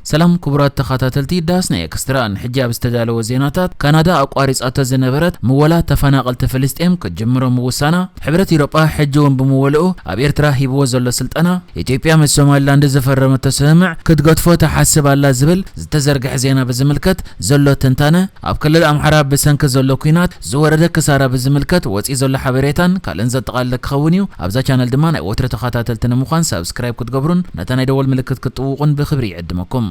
ሰላም ክቡራት ተኸታተልቲ ዳስ ናይ ኤክስትራ፣ ንሕጂ ኣብ ዝተዳለወ ዜናታት፣ ካናዳ ኣቋሪጻቶ ዝነበረት ምወላ ተፈናቐልቲ ፍልስጤም ክትጅምሮ ምውሳና፣ ሕብረት ኢሮጳ ሕጂ እውን ብምወልኡ ኣብ ኤርትራ ሂብዎ ዘሎ ስልጠና፣ ኢትዮጵያ ምስ ሶማሊላንድ ዝፈረመቶ ስምምዕ ክትገድፎ ትሓስብ ኣላ ዝብል ዝተዘርግሐ ዜና ብዝምልከት ዘሎ ትንታነ፣ ኣብ ክልል ኣምሓራ ብሰንኪ ዘሎ ኲናት ዝወረደ ክሳራ ብዝምልከት ወፂኡ ዘሎ ሓበሬታን ካልእን ዘጠቓለለ ክኸውን እዩ። ኣብዛ ቻነል ድማ ናይ ወትሪ ተኸታተልቲ ንምዃን ሳብስክራይብ ክትገብሩን ነታ ናይ ደወል ምልክት ክትጥውቑን ብኽብሪ ይዕድመኩም።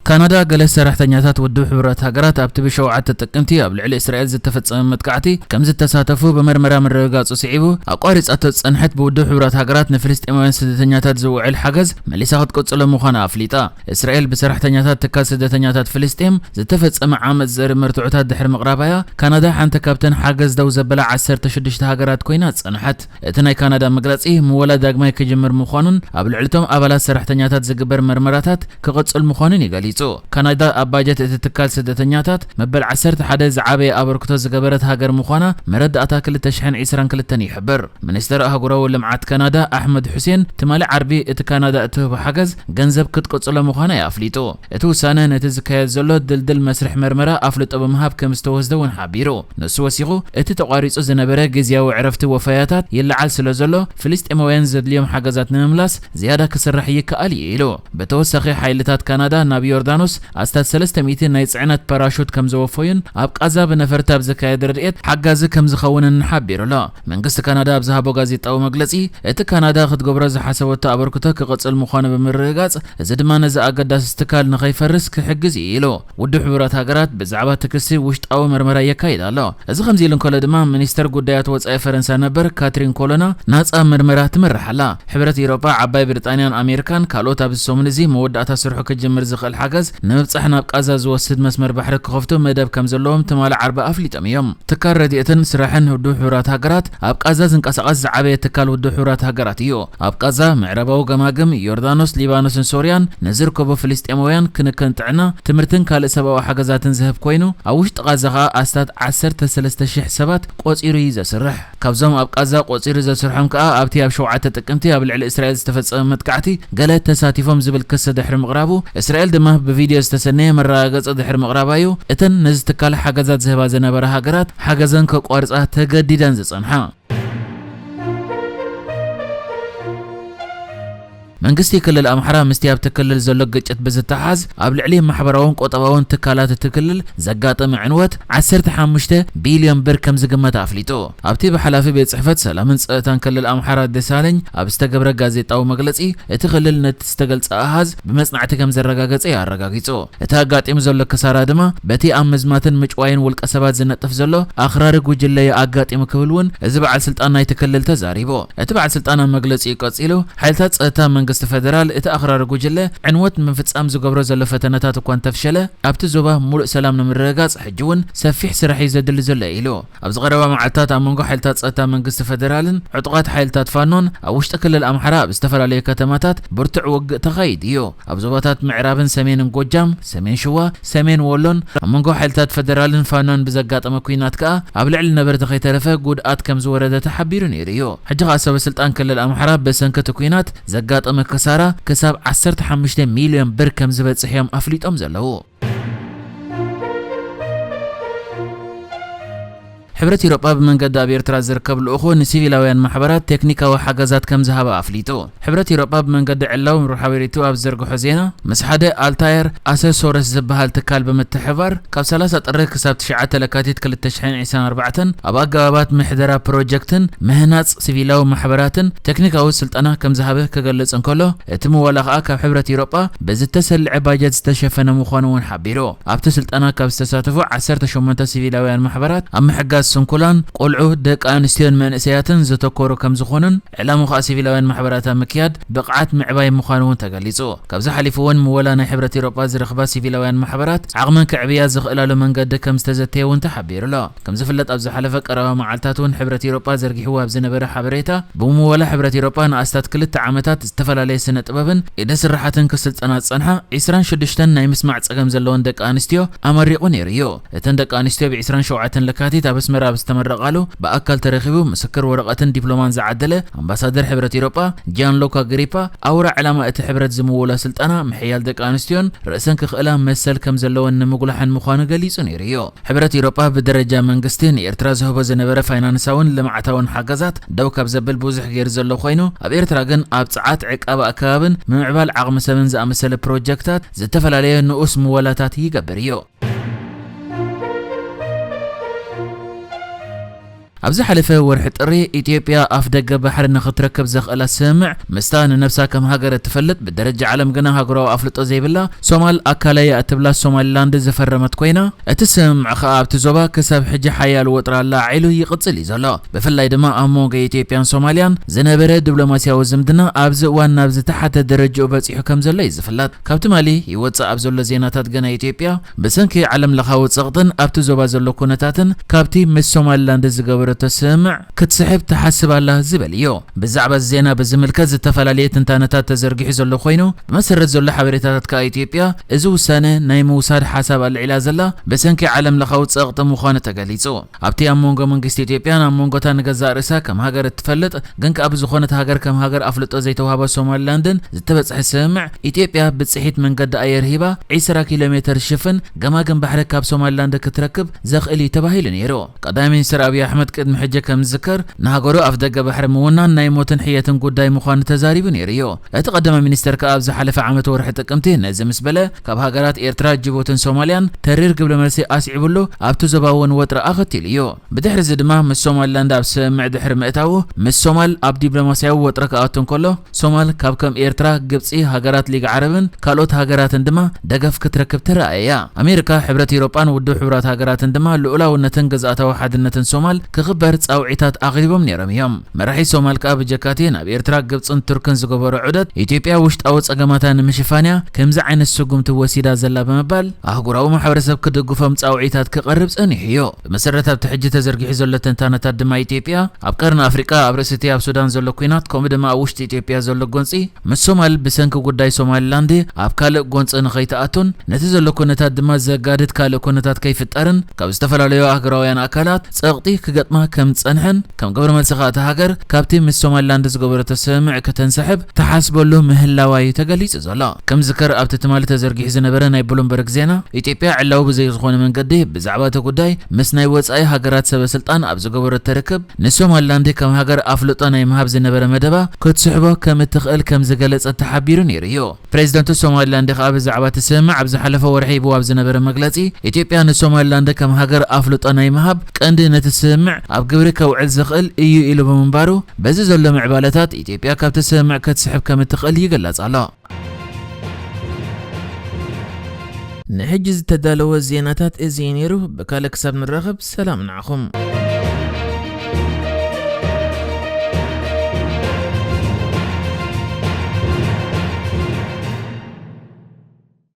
ካናዳ ገለ ሰራሕተኛታት ውድብ ሕቡራት ሃገራት ኣብቲ ብሸውዓተ ጥቅምቲ ኣብ ልዕሊ እስራኤል ዝተፈጸመ መጥቃዕቲ ከም ዝተሳተፉ ብመርመራ ምርግጋጹ ስዒቡ ኣቋሪጻቶ ዝጸንሐት ብውድብ ሕቡራት ሃገራት ንፍልስጤማውያን ስደተኛታት ዝውዕል ሓገዝ መሊሳ ክትቅጽሎ ምዃና ኣፍሊጣ። እስራኤል ብሰራሕተኛታት ትካል ስደተኛታት ፍልስጤም ዝተፈጸመ ዓመጽ ዘርኢ መርትዖታት ድሕሪ ምቕራባያ፣ ካናዳ ሓንቲ ካብተን ሓገዝ ደው ዘበላ ዓሰርተ ሽዱሽተ ሃገራት ኮይና ጸንሐት። እቲ ናይ ካናዳ መግለጺ ምወላ ዳግማይ ክጅምር ምዃኑን ኣብ ልዕሊቶም ኣባላት ሰራሕተኛታት ዝግበር መርመራታት ክቕጽል ምዃኑን እዩ ገሊጹ። ካናዳ ኣብ ባጀት እቲ ትካል ስደተኛታት መበል ዓሰርተ ሓደ ዝዓበየ ኣበርክቶ ዝገበረት ሃገር ምዃና መረዳእታ ክልተ ሽሕን ዕስራን ክልተን ይሕብር። ሚኒስተር ኣህጉራዊ ልምዓት ካናዳ ኣሕመድ ሑሴን ትማሊ ዓርቢ እቲ ካናዳ እትህቦ ሓገዝ ገንዘብ ክትቅጽሎ ምዃና እዩ ኣፍሊጡ። እቲ ውሳነ ነቲ ዝካየድ ዘሎ ድልድል መስርሕ መርመራ ኣፍልጦ ብምሃብ ከም ዝተወስደ እውን ሓቢሩ። ንሱ ወሲኹ፣ እቲ ተቋሪጹ ዝነበረ ግዝያዊ ዕረፍቲ ወፈያታት ይለዓል ስለ ዘሎ፣ ፍልስጤማውያን ዘድልዮም ሓገዛት ንምምላስ ዝያዳ ክስራሕ ይከኣል እዩ ኢሉ። ብተወሳኺ፣ ሓይልታት ካናዳ ናብ ዮርዳኖስ ኣስታት ሰለስተ ሚእቲ ናይ ጽዕነት ፓራሹት ከም ዘወፈዩን ኣብ ቃዛ ብነፈርቲ ኣብ ዝካየድ ረድኤት ሓጋዚ ከም ዝኸውንን ሓቢሩ ኣሎ። መንግስቲ ካናዳ ኣብ ዝሃቦ ጋዜጣዊ መግለጺ፣ እቲ ካናዳ ክትገብሮ ዝሓሰበቶ ኣበርክቶ ክቕጽል ምዃኑ ብምርግጋጽ፣ እዚ ድማ ነዚ ኣገዳሲ ትካል ንኸይፈርስ ክሕግዝ እዩ ኢሉ። ውድብ ሕቡራት ሃገራት ብዛዕባ እቲ ክሲ ውሽጣዊ መርመራ የካይድ ኣሎ። እዚ ከምዚ ኢሉ እንከሎ ድማ፣ ሚኒስተር ጉዳያት ወጻኢ ፈረንሳ ነበር ካትሪን ኮሎና ናጻ መርመራ ትመርሕ ኣላ። ሕብረት ኤውሮጳ፣ ዓባይ ብሪጣንያን ኣሜሪካን ካልኦት ኣብዚ ሰሙን እዚ መወዳእታ ስርሑ ክጅምር ዝኽእል ሓገዝ ንምብጻሕ ናብ ቃዛ ዝወስድ መስመር ባሕሪ ክኸፍቱ መደብ ከም ዘለዎም ትማሊ ዓርቢ ኣፍሊጦም እዮም። ትካል ረድኤትን ስራሕን ውድብ ሕቡራት ሃገራት፣ ኣብ ቃዛ ዝንቀሳቐስ ዝዓበየ ትካል ውድብ ሕቡራት ሃገራት እዩ። ኣብ ቃዛ፣ ምዕራባዊ ገማግም ዮርዳኖስ፣ ሊባኖስን ሶርያን ንዝርከቡ ፍልስጤማውያን ክንክን ጥዕና፣ ትምህርትን ካልእ ሰብኣዊ ሓገዛትን ዝህብ ኮይኑ፣ ኣብ ውሽጢ ቃዛ ኸኣ ኣስታት ዓሰርተ ሰለስተ ሽሕ ሰባት ቆጺሩ እዩ ዘስርሕ። ካብዞም ኣብ ቃዛ ቆጺሩ ዘስርሖም ከኣ፣ ኣብቲ ኣብ ሸውዓተ ጥቅምቲ ኣብ ልዕሊ እስራኤል ዝተፈጸመ መጥቃዕቲ ገለ ተሳቲፎም ዝብል ክሲ ድሕሪ ምቕራቡ፣ እስራኤል ድማ ብቪድዮ ዝተሰነየ መረጋገጺ ድሕሪ ምቕራባ እዩ፣ እተን ነዚ ትካል ሓገዛት ዝህባ ዝነበራ ሃገራት ሓገዘን ከቋርጻ ተገዲደን ዝጸንሓ። መንግስቲ ክልል ኣምሓራ ምስቲ ኣብቲ ክልል ዘሎ ግጭት ብዝተሓዝ ኣብ ልዕሊ ማሕበራውን ቁጠባውን ትካላት እቲ ክልል ዘጋጠመ ዕንወት ዓሰርተ ሓሙሽተ ቢልዮን ብር ከም ዝግመት ኣፍሊጡ። ኣብቲ ብሓላፊ ቤት ጽሕፈት ሰላምን ጸጥታን ክልል ኣምሓራ ደሳለኝ ኣብ ዝተገብረ ጋዜጣዊ መግለጺ፣ እቲ ክልል ነቲ ዝተገልጸ ኣሃዝ ብመጽናዕቲ ከም ዘረጋገጸ እዩ ኣረጋጊጹ። እቲ ኣጋጢሙ ዘሎ ክሳራ ድማ በቲ ኣብ ምዝማትን ምጭዋይን ውልቀ ሰባት ዝነጥፍ ዘሎ ኣኽራሪ ጉጅለ እዩ ኣጋጢሙ ክብል እውን እዚ በዓል ስልጣን ናይቲ ክልል ተዛሪቡ። እቲ በዓል ስልጣን ኣብ መግለጺኡ ቀጺሉ፣ ሓይልታት ጸጥታ መንግስቲ ፈደራል እቲ ኣኽራሪ ጉጅለ ዕንወት ንምፍጻም ዝገብሮ ዘሎ ፈተነታት እኳ እንተፍሸለ፣ ኣብቲ ዞባ ሙሉእ ሰላም ንምርግጋጽ ሕጂ እውን ሰፊሕ ስራሕ እዩ ዘድሊ ዘሎ ኢሉ። ኣብዚ ቀረባ መዓልታት ኣብ መንጎ ሓይልታት ጸጥታ መንግስቲ ፈደራልን ዕጡቓት ሓይልታት ፋኖን ኣብ ውሽጢ ክልል ኣምሓራ ኣብ ዝተፈላለዩ ከተማታት ብርቱዕ ውግእ ተኻይዱ እዩ። ኣብ ዞባታት ምዕራብን ሰሜንን ጎጃም፣ ሰሜን ሽዋ፣ ሰሜን ወሎን ኣብ መንጎ ሓይልታት ፈደራልን ፋኖን ብዘጋጠመ ኲናት ከኣ ኣብ ልዕሊ ነበርቲ ከይተረፈ ጉድኣት ከም ዝወረደ ተሓቢሩ ነይሩ እዩ። ሕጂ ከኣ ሰበ ስልጣን ክልል ኣምሓራ ብሰንኪ እቲ ኲናት ዘጋጠመ ክሳራ ክሳብ ዓሰርተ ሓሙሽተ ሚልዮን ብር ከም ዝበጽሕ እዮም ኣፍሊጦም ዘለዉ። ሕብረት ኢሮጳ ብመንገዲ ኣብ ኤርትራ ዝርከብ ልኡኹ ንሲቪላውያን ማሕበራት ቴክኒካዊ ሓገዛት ከም ዝሃበ ኣፍሊጡ። ሕብረት ኢሮጳ ብመንገዲ ዕላዊ ምርብር ሓበሬቱ ኣብ ዝዘርግሖ ዜና፣ ምስ ሓደ ኣልታየር ኣሰሶረስ ዝበሃል ትካል ብምትሕብባር፣ ካብ ሰላሳ ጥሪ ክሳብ ትሽዓተ ለካቲት ክልተ ሽሕን ዕስራን ኣርባዕተን ኣብ ኣገባባት ምሕደራ ፕሮጀክትን ምህናጽ ሲቪላዊ ማሕበራትን ቴክኒካዊ ስልጠና ከም ዝሃበ ክገልጽ እንከሎ፣ እቲ ምወላ ከኣ ካብ ሕብረት ኢሮጳ ብዝተሰልዐ ባጀት ዝተሸፈነ ምዃኑ እውን ሓቢሩ። ኣብቲ ስልጠና ካብ ዝተሳተፉ ዓሰርተ ሸሞንተ ሲቪላውያን ማሕበራት ኣብ ምሕጋዝ ስንኩላን፣ ቆልዑ፣ ደቂ ኣንስትዮን መንእሰያትን ዘተኮሩ ከም ዝኾኑን፣ ዕላምኡ ከኣ ሲቪላውያን ማሕበራት ኣብ ምክያድ ብቕዓት ምዕባይ ምዃኑ እውን ተገሊጹ። ካብዚ ሓሊፉ እውን ምወላ ናይ ሕብረት ኤውሮጳ ዝረኽባ ሲቪላውያን ማሕበራት ዓቕመን ከዕብያ ዝኽእላሉ መንገዲ ከም ዝተዘተየ እውን ተሓቢሩ ኣሎ። ከም ዝፍለጥ፣ ኣብ ዝሓለፈ ቀረባ መዓልታት እውን ሕብረት ኤውሮጳ ዘርጊሕዎ ኣብ ዝነበረ ሓበሬታ፣ ብምወላ ሕብረት ኤውሮጳ ንኣስታት ክልተ ዓመታት ዝተፈላለየ ስነ ጥበብን ኢደ ስራሓትን ክስልጠና ዝጸንሓ ዕስራን ሽዱሽተን ናይ ምስማዕ ጸገም ዘለወን ደቂ ኣንስትዮ ኣመሪቑ ነይሩ እዩ። እተን ደቂ ኣንስትዮ ብ ዕስራን ሸውዓተን ለካቲት ኣብ ኣስመራ ኣብ ዝተመረቓሉ ብኣካል ተረኺቡ ምስክር ወረቐትን ዲፕሎማን ዝዓደለ ኣምባሳደር ሕብረት ኤውሮጳ ጂያን ሉካ ግሪፓ፣ ኣውራ ዕላማ እቲ ሕብረት ዝምወሎ ስልጠና ምሕያል ደቂ ኣንስትዮን ርእሰን ክኽእላ መሰል ከም ዘለወን ንምጉላሕን ምዃኑ ገሊጹ ነይሩ እዩ። ሕብረት ኤውሮጳ ብደረጃ መንግስቲ ንኤርትራ ዝህቦ ዝነበረ ፋይናንሳውን ልምዓታውን ሓገዛት ደው ካብ ዘብል ብዙሕ ገይሩ ዘሎ ኮይኑ፣ ኣብ ኤርትራ ግን ኣብ ጸዓት፣ ዕቃበ ኣከባብን ምምዕባል ዓቕሚ ሰብን ዝኣመሰለ ፕሮጀክታት ዝተፈላለየ ንኡስ ምወላታት ይገብር እዩ። ኣብ ዝሓለፈ ወርሒ ጥሪ፣ ኢትዮጵያ ኣፍ ደገ ባሕሪ ንኽትረክብ ዘኽእላ ስምምዕ ምስታ ንነብሳ ከም ሃገር እትፈልጥ፣ ብደረጃ ዓለም ግና ሃገራዊ ኣፍልጦ ዘይብላ ሶማል ኣካለያ እትብላ ሶማሊላንድ ዝፈረመት ኮይና፣ እቲ ስምምዕ ኸኣ ኣብቲ ዞባ ክሳብ ሕጂ ሓያል ወጥሪ ኣላዒሉ ይቕጽል እዩ ዘሎ። ብፍላይ ድማ ኣብ መንጎ ኢትዮጵያን ሶማልያን ዝነበረ ዲፕሎማስያዊ ዝምድና ኣብዚ እዋን ናብ ዝተሓተ ደረጃኡ በጺሑ ከም ዘሎ እዩ ዝፍለጥ። ካብ ትማሊ ይወጽእ ኣብ ዘሎ ዜናታት ግና፣ ኢትዮጵያ ብሰንኪ ዓለም ለኻዊ ጸቕጥን ኣብቲ ዞባ ዘሎ ኩነታትን ካብቲ ምስ ሶማሊላንድ ዝገበረቶ ስምምዕ ክትስሕብ ትሓስብ ኣላ ዝብል እዩ። ብዛዕባ እዚ ዜና ብዝምልከት ዝተፈላለየ ትንታነታት ተዘርጊሑ ዘሎ ኮይኑ፣ ብመሰረት ዘሎ ሓበሬታታት ከኣ ኢትዮጵያ እዚ ውሳነ ናይ ምውሳድ ሓሳብ ኣልዒላ ዘላ ብሰንኪ ዓለም ለኻዊ ጸቕጢ ምዃኑ ተገሊጹ። ኣብቲ ኣብ መንጎ መንግስቲ ኢትዮጵያን ኣብ መንጎታ ንገዛእ ርእሳ ከም ሃገር እትፈልጥ ግን ከኣ ብዝኾነት ሃገር ከም ሃገር ኣፍልጦ ዘይተዋህባ ሶማሊላንድን ዝተበጽሐ ስምምዕ፣ ኢትዮጵያ ብጽሒት መንገዲ ኣየር ሂባ ዒስራ ኪሎ ሜተር ሽፍን ገማግም ባሕሪ ካብ ሶማሊላንድ ክትረክብ ዘኽእል እዩ ተባሂሉ ነይሩ። ቀዳማይ ሚኒስትር ኣብይ ኣሕመድ ቅድሚ ሕጂ ከም ዝዝከር ንሃገሩ ኣፍ ደገ ባሕሪ ምውናን ናይ ሞትን ሕየትን ጉዳይ ምዃኑ ተዛሪቡ ነይሩ እዩ። እቲ ቀዳማይ ሚኒስትር ከኣ ኣብ ዝሓለፈ ዓመት ወርሒ ጥቅምቲ ነዚ ምስ በለ፣ ካብ ሃገራት ኤርትራ፣ ጅቡትን ሶማልያን ተሪር ግብረ መልሲ ኣስዒቡሉ ኣብቲ ዞባ እውን ወጥሪ ኣኸቲሉ እዩ። ብድሕሪ እዚ ድማ ምስ ሶማሊላንድ ኣብ ስምምዕ ድሕሪ ምእታዉ፣ ምስ ሶማል ኣብ ዲፕሎማስያዊ ወጥሪ ክኣቱ እንከሎ፣ ሶማል ካብ ከም ኤርትራ፣ ግብጺ፣ ሃገራት ሊግ ዓረብን ካልኦት ሃገራትን ድማ ደገፍ ክትረክብ ትረኣየ እያ። ኣሜሪካ፣ ሕብረት ኤውሮጳን ውድብ ሕቡራት ሃገራትን ድማ ልኡላውነትን ግዝኣታዊ ሓድነትን ሶማል ክኽበር ጻውዒታት ኣቕሪቦም ነይሮም እዮም። መራሒ ሶማል ከኣ ብጀካቲ ናብ ኤርትራ፣ ግብጽን ቱርክን ዝገበሮ ዑደት፣ ኢትዮጵያ ውሽጣዊ ጸገማታ ንምሽፋን እያ ከምዚ ዓይነት ስጉምቲ ወሲዳ ዘላ ብምባል ኣህጉራዊ ማሕበረሰብ ክድግፎም ጻውዒታት ክቐርብ ጸኒሑ እዩ። ብመሰረት ኣብቲ ሕጂ ተዘርጊሑ ዘሎ ትንታነታት ድማ፣ ኢትዮጵያ ኣብ ቀርኒ ኣፍሪቃ፣ ኣብ ርእሲ እቲ ኣብ ሱዳን ዘሎ ኲናት፣ ከምኡ ድማ ኣብ ውሽጢ ኢትዮጵያ ዘሎ ጎንጺ ምስ ሶማል ብሰንኪ ጉዳይ ሶማሊላንድ ኣብ ካልእ ጎንጺ ንኸይትኣቱን ነቲ ዘሎ ኩነታት ድማ ዘጋድድ ካልእ ኩነታት ከይፍጠርን ካብ ዝተፈላለዩ ኣህጉራውያን ኣካላት ጸቕጢ ክገጥማ ከም ዝጸንሐን፣ ከም ግብረ መልሲ ከኣ እታ ሃገር ካብቲ ምስ ሶማሊላንድ ዝገበረቶ ስምምዕ ከተንሰሕብ ትሓስበሉ ምህላዋ እዩ ተገሊጹ ዘሎ። ከም ዝዝከር ኣብቲ ትማሊ ተዘርጊሑ ዝነበረ ናይ ብሉምበርግ ዜና፣ ኢትዮጵያ ዕላዊ ብዘይ ዝኾነ መንገዲ ብዛዕባ እቲ ጉዳይ ምስ ናይ ወጻኢ ሃገራት ሰበ ስልጣን ኣብ ዝገበረቶ ርክብ፣ ንሶማሊላንድ ከም ሃገር ኣፍልጦ ናይ ምሃብ ዝነበረ መደባ ክትስሕቦ ከም እትኽእል ከም ዝገለጸት ተሓቢሩ ነይሩ እዩ። ፕሬዚደንት ሶማሊላንድ ከኣ ብዛዕባ እቲ ስምምዕ ኣብ ዝሓለፈ ወርሒ ሂብዎ ኣብ ዝነበረ መግለጺ፣ ኢትዮጵያ ንሶማሊላንድ ከም ሃገር ኣፍልጦ ናይ ምሃብ ቀንዲ ነቲ ስምምዕ ኣብ ግብሪ ከውዕል ዝኽእል እዩ ኢሉ ብምንባሩ፣ በዚ ዘሎ ምዕባለታት ኢትዮጵያ ካብቲ ስምምዕ ክትስሕብ ከም እትኽእል ይግለጽ ኣሎ። ንሕጂ ዝተዳለወ ዜናታት እዚ እዩ ነይሩ። ብካልእ ክሳብ ንራኸብ ሰላም ንዓኹም።